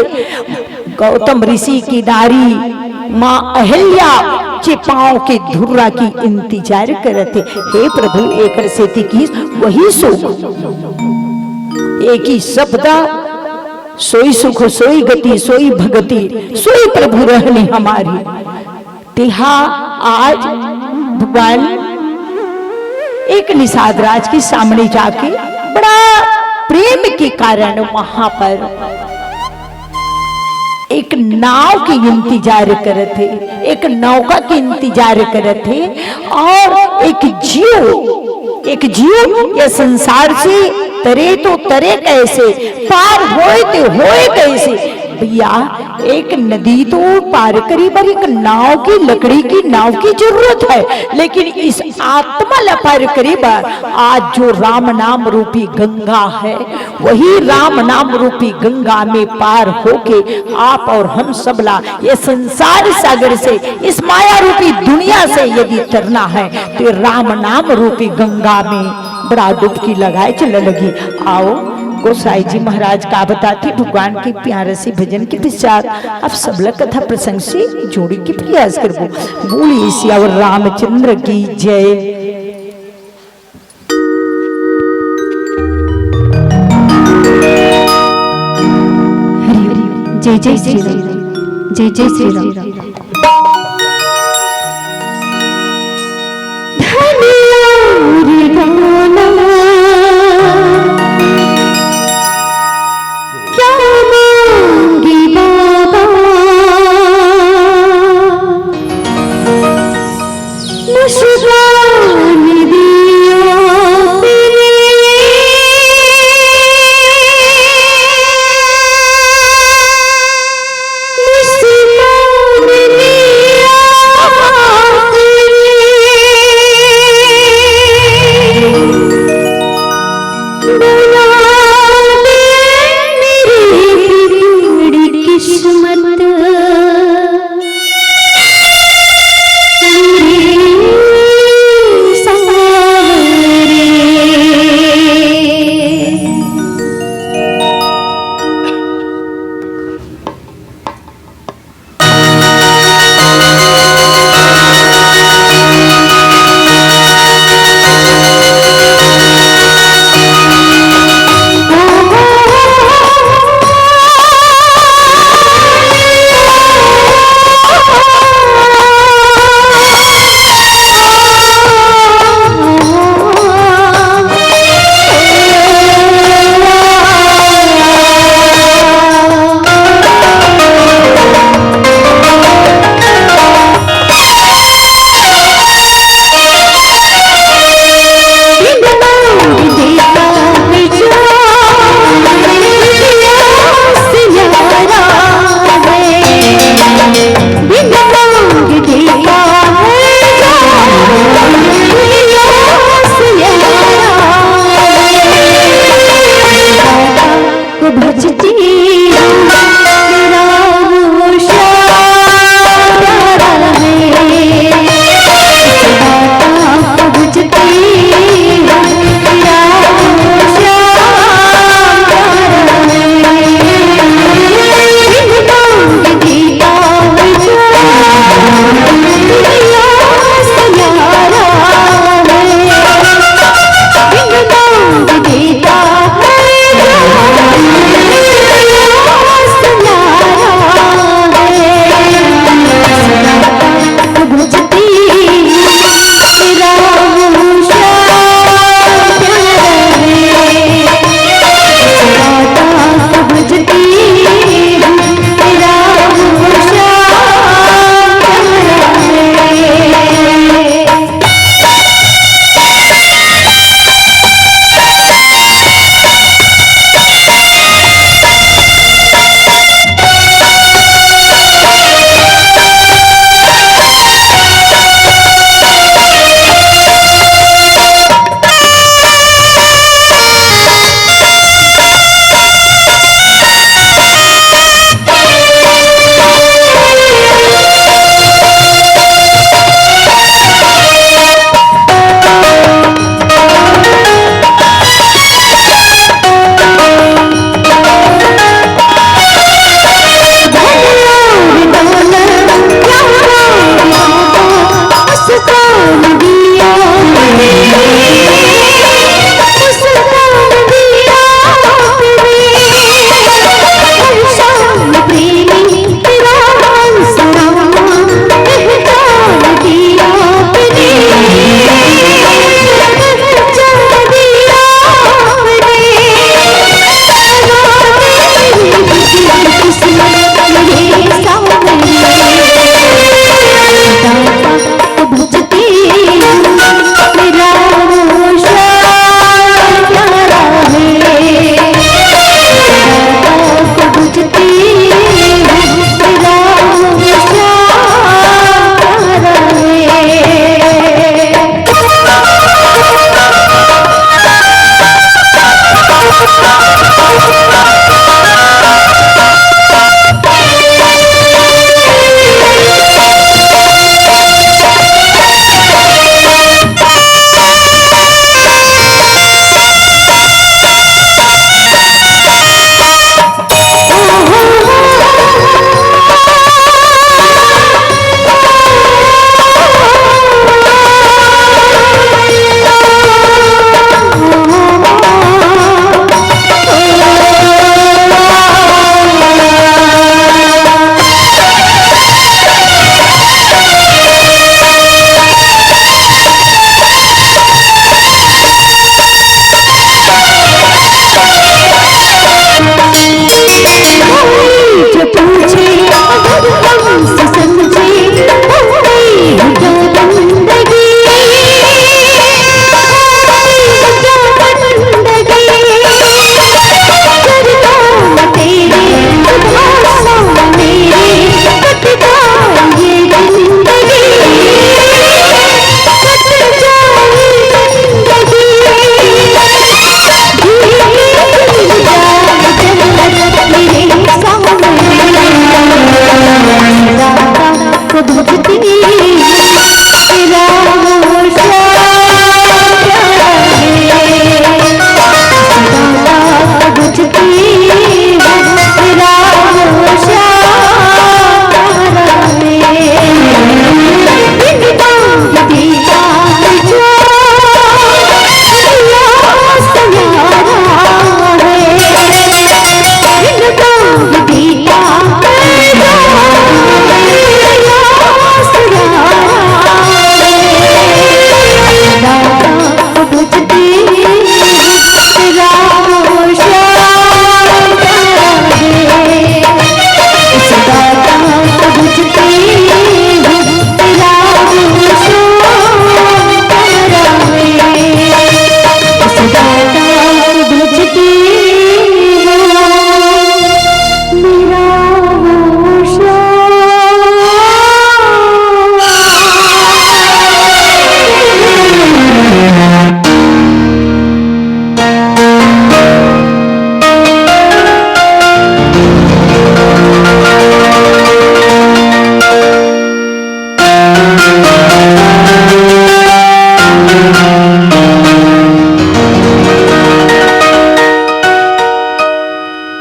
गौतम ऋषि की नारी माँ अहिल्या के पाँव के धुर्रा की इंतजार करत हे। हे प्रभु, एकर सेती की वही सुख, एक ही शब्द, सोई सुख, सोई गति, सोई भगति, सोई प्रभु रहने हमारी। तेहा आज भगवान एक निषाद राज के सामने जाके बड़ा प्रेम के कारण वहां पर एक नाव के इंतजार करत हे, एक नौका के इंतजार करत हे, और एक जीव, एक जीव ये संसार से तरे तो तरे कैसे, पार होए ते होए कैसे। भैया, एक नदी तो पार करे बर एक नाव की, लकड़ी की नाव की जरूरत है, लेकिन इस आत्मा ला पार करे बर आज जो राम नाम रूपी गंगा है, वही राम नाम रूपी गंगा में पार होके आप और हम सबला ये संसार सागर से, इस माया रूपी दुनिया से यदि तरना है, तो ये राम नाम रूपी गंगा में बड़ा डुबकी लगाए चले लगी। आओ, गोसाई जी महाराज का बताती भगवान के प्यारे से भजन के पश्चात आप सबला कथा प्रसंग से जोड़े के प्रयास करबो। बोलिए सियावर रामचंद्र की जय। हरि हरि, जय जय श्री राम, जय जय श्री राम। धनिया रे गाना, क्या मांगी बाबा, मुस्कान दिया तेरे, मुस्कान दिया तेरे।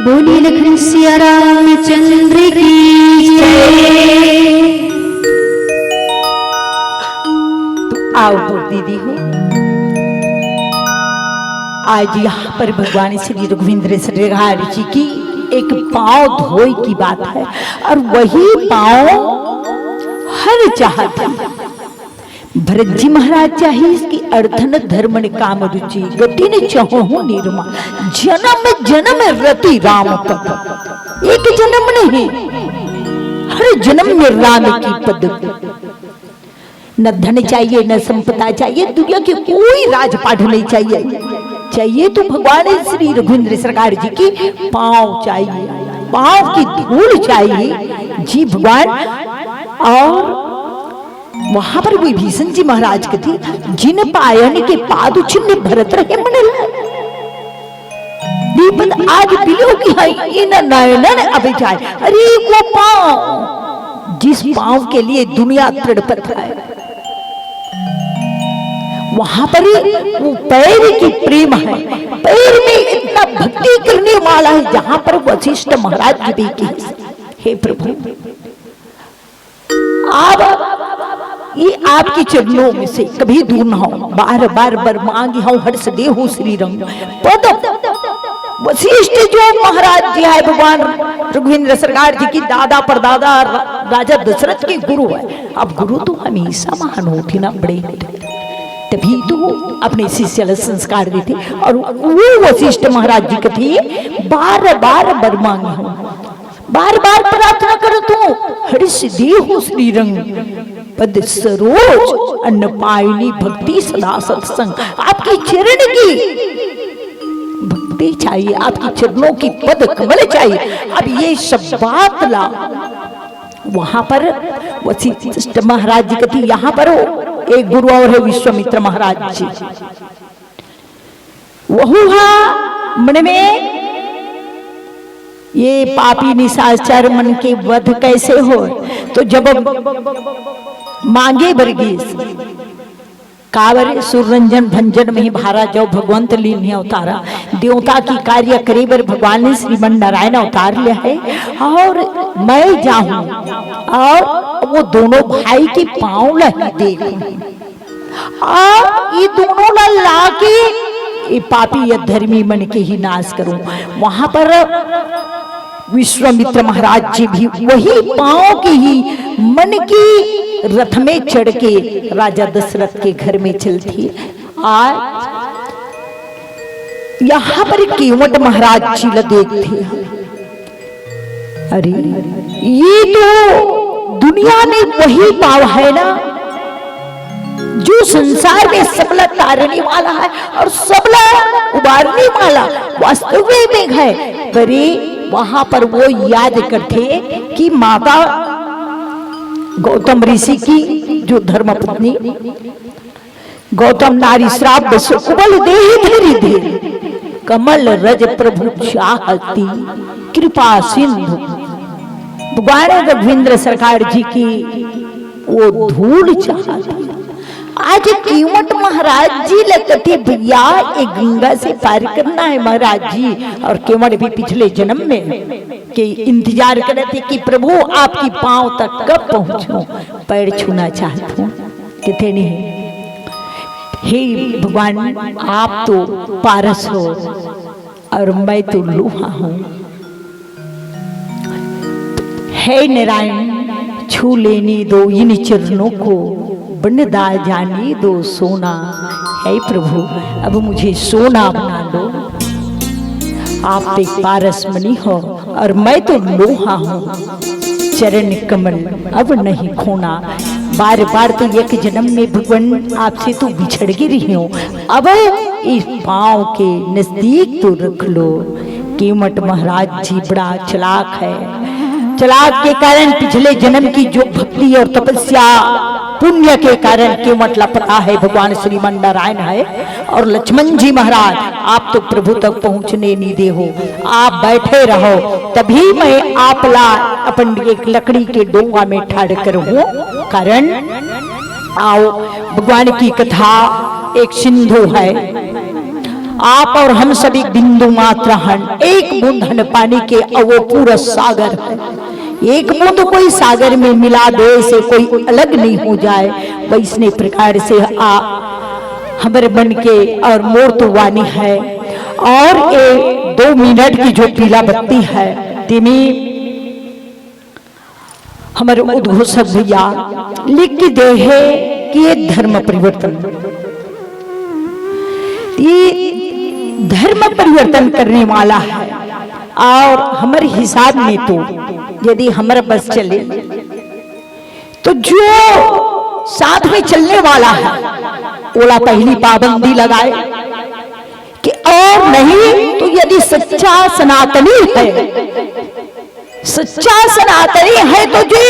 बोलिए लखन सिया रामचंद्र की जय। तो आओ तो दीदी हो, आज यहाँ पर भगवान श्री रघुवींद्र सरकार जी की एक पाँव धोए की बात है, और वही पाँव हर चाहत है। भरत जी महाराज चाहिस कि अर्थन धर्मन काम रुचि, गति न चहहु निरमा। जन्म जन्म रति राम पद, एक जन्म नहीं, हर जन्म में राम की पद। न धन चाहिए, न संपदा चाहिए, दुनिया के कोई राजपाट नहीं चाहिए। चाहिए तो भगवान श्री रघुवींद्र सरकार जी की पाँव चाहिए, पाँव की धूल चाहिए। जी भगवान। और वहां पर विभीषण जी महाराज कथे, "जिन पायन के पाद चिन्ह भरत रहे मन लाय।" दीपक आज बिलो की है, इन नयनन अब जाय। अरे वो पाँव, जिस पाँव के लिए दुनिया तड़पत है, वहां पर ही वो पैर की प्रेम है, पैर में इतना भक्ति करने वाला है, जहां पर वशिष्ठ महाराज जी भी की, हे प्रभु, आप ये आपके चरणों में से कभी दूर ना हो। बार बार बर मांगी हूँ हर्ष देहु श्री रंग पद। वशिष्ठ जो महाराज जी है, भगवान रघुवींद्र सरकार जी की दादा परदादा रा-, राजा दशरथ के गुरु है। अब गुरु तो हमेशा महान होते ना, बड़े होते। तभी तो वो अपने शिष्य ला संस्कार देते। और वो वशिष्ठ महाराज जी कथे, बार बार बर मांगी हूँ, बार बार प्रार्थना करत हूँ, हर्ष देहु श्री रंग पद सरोज अन्न पायनी भक्ति सदा सत्संग। आपके चरण की भक्ति चाहिए, आपके चरणों की पद कमल चाहिए। अब ये सब बात ला वहां पर वशिष्ठ महाराज जी कथे, यहाँ पर हो, एक गुरु और है विश्वामित्र महाराज जी। वहू हा मन में ये पापी निशाचर मन के वध कैसे हो, तो जब मांगे बर गिस, काबर सुररंजन भंजन में ही भारा, जब भगवंत लीन ही अवतारा, देवता की कार्य करे बर भगवान ने श्रीमन नारायण अवतार लिया है, और मैं जाऊं और वो दोनों भाई के पांव ला ही देखूं। और ये दोनों ला लाके ये पापी अधर्मी मन के ही नाश करूं। वहां पर विश्वामित्र महाराज जी भी वही पांव के ही मन की रथ में चढ़ के राजा दशरथ के घर में चलती। आज यहाँ पर केवट महाराज जी ला देखते हैं। अरे, ये तो दुनिया में वही पांव है ना, जो संसार में सबला तारने वाला है और सबला उबारने वाला वास्तव में है। पर ये वहां पर वो याद करते कि माता गौतम ऋषि की जो धर्म पत्नी गौतम नारी श्राप बस उबल देहि धरि धीर। कमल रज प्रभु चाहती कृपा सिंधु। भगवान रघुवींद्र सरकार जी की वो धूल चाहती। आज केवट महाराज जी ला कथे, भैया, ये गंगा से पार करना है महाराज जी। और केवट भी पिछले जन्म में के इंतजार करे थे कि प्रभु आपकी पांव तक कब पहुंचूं, पैर छूना चाहता हूं। कथे नहीं, हे भगवान, आप तो पारस हो और मैं तो लोहा हूं। हे नारायण, छू लेने दो इन चरणों को, बन दा जाने दो सोना। हे प्रभु, अब मुझे सोना बना लो। आप तो एक पारस मणि हो और मैं तो लोहा हूं। चरण कमल अब नहीं खोना। बार बार तो एक जन्म में भगवान आपसे तो बिछड़ के रही हूँ, अब इस पाँव के नजदीक तो रख लो। केवट महाराज जी बड़ा चालाक है। चालाक के कारण पिछले जन्म की जो भक्ति और तपस्या, पुण्य के कारण केवट ला पता है भगवान श्रीमन नारायण है। और लक्ष्मण जी महाराज, आप तो प्रभु तक पहुँचने नहीं दे हो, आप बैठे रहो, तभी मैं आप ला अपन एक लकड़ी के डोंगा में ठाड़ कर हूँ। कारण आओ, भगवान की कथा एक सिंधु है, आप और हम सब एक बिंदु मात्र हन, एक बूंद हन पानी के, और वो पूरा सागर है। एक बूंद कोई सागर में मिला दे, से कोई अलग नहीं हो जाए, वैसने प्रकार से आ हमर मन के और मोर तो वाणी है। और ये दो मिनट की जो पीला बत्ती है, तिमी हमर उद्घोषक भैया लिख के दे है कि ये धर्म परिवर्तन, ये धर्म परिवर्तन करने वाला है। और हमर हिसाब में तो यदि हमर बस चले तो जो साथ में चलने वाला है, ओला पहली पाबंदी लगाए कि और नहीं तो यदि सच्चा सनातनी है, सच्चा सनातनी है तो जी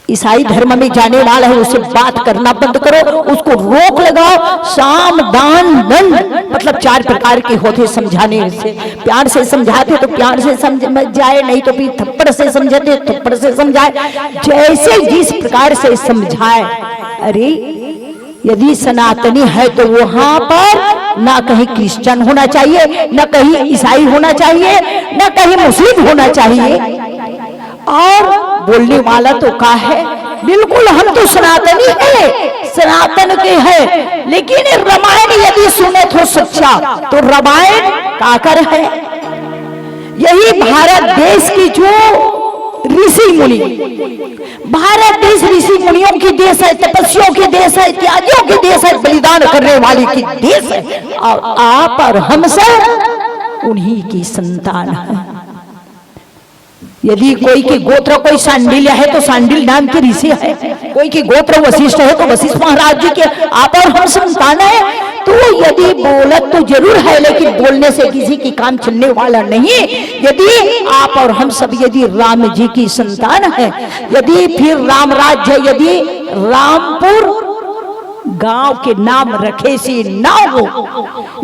ईसाई धर्म में जाने वाला है, उससे बात करना बंद करो, उसको रोक लगाओ। साम दान दंड, मतलब चार प्रकार के होते समझाने से। प्यार से समझाते तो प्यार से समझ में जाए, नहीं तो फिर थप्पड़ से समझाते, थप्पड़ से समझाए, जैसे जिस प्रकार से समझाए। अरे, यदि सनातनी है तो वहां पर ना कहीं क्रिश्चियन होना चाहिए, ना कहीं ईसाई होना चाहिए, ना कहीं मुस्लिम होना चाहिए। और बोलने वाला तो का है, बिल्कुल हम तो सनातनी है, सनातन के है। लेकिन रामायण यदि सुने तो सच्चा, तो रामायण काकर है। यही भारत देश की जो ऋषि मुनि, भारत देश ऋषि मुनियों की देश है, तपस्वियों की देश है, त्यागियों की देश है, बलिदान करने वाली की देश है। और आप और हम सब उन्हीं की संतान है। यदि कोई के गोत्र कोई सांडिल्य है तो सांडिल नाम के ऋषि है, कोई के गोत्र वशिष्ठ है तो वशिष्ठ महाराज जी के आप और हम संतान है। तो यदि बोलत तो जरूर है, लेकिन बोलने से किसी की काम चलने वाला नहीं। यदि आप और हम सब यदि राम जी की संतान है, यदि फिर राम राज्य, यदि रामपुर गांव के नाम रखे से ना हो,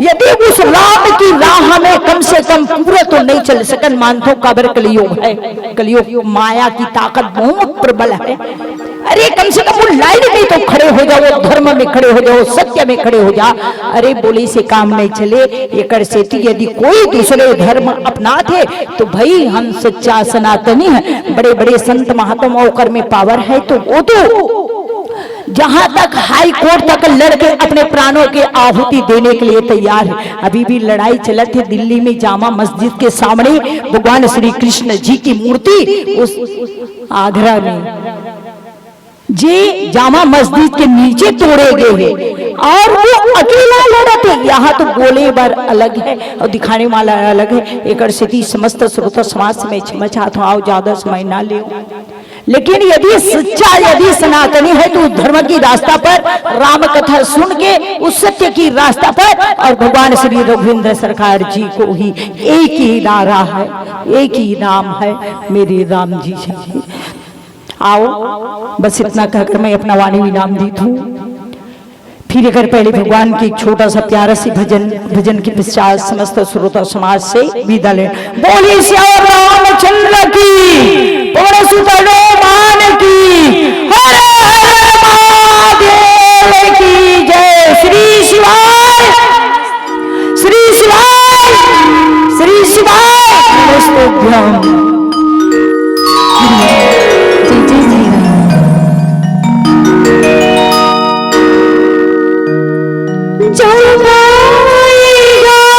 यदि उस राम की राह में कम से कम पूरा तो नहीं चल सकन, मानथों काबर कलयुग है, कलयुग माया की ताकत बहुत प्रबल है। अरे, कम से कम वो लाइन में तो खड़े हो जाओ, धर्म में खड़े हो जाओ, सत्य में खड़े हो जा। अरे, बोले से काम नहीं चले। एकर सेती यदि कोई दूसरे धर्म अपनाथे तो भाई, हम सच्चा सनातनी है। बड़े बड़े संत महात्मा ओकर में पावर है तो वो तो जहां तक हाई कोर्ट तक लड़के अपने प्राणों की आहुति देने के लिए तैयार है। अभी भी लड़ाई चलत है दिल्ली में, जामा मस्जिद के सामने भगवान श्री कृष्ण जी की मूर्ति उस आगरा में जे जामा मस्जिद के नीचे तोड़े गए हैं और वो अकेला लड़त है। यहाँ तो बोले बर अलग है और दिखाने वाला अलग है। एकर सेती समस्त श्रोता समाज से मैं क्षमा चाहता हूँ, आओ ज्यादा समय ना ले। लेकिन यदि सच्चा, यदि सनातनी है तो धर्म की रास्ता पर राम कथा सुन के उस सत्य की रास्ता पर, और भगवान श्री रघुवींद्र सरकार जी को ही एक ही नारा है, एक ही नाम है, मेरे राम जी। आओ, बस इतना कहकर मैं अपना वाणी विराम देत हूँ। फिर एक बार पहले भगवान के एक छोटा सा प्यारा सी भजन, भजन के पश्चात समस्त श्रोता समाज से विदा लें। बोलिए सियावर रामचंद्र की, पवन सुत हनुमान की, हर हर महादेव की जय। श्री शिवाय, श्री शिवाय, श्री शिवाय नमस्तुभ्यं। जय जय श्री राम।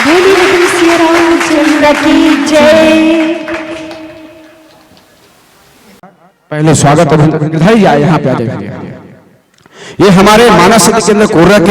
बोलिए प्रेम सिया रामचंद्र की जय। पहले स्वागत अभिनंदन, इधर ही आए, यहाँ पे आ जाइए। ये हमारे मानस सिद्धि केंद्र कोर्रा के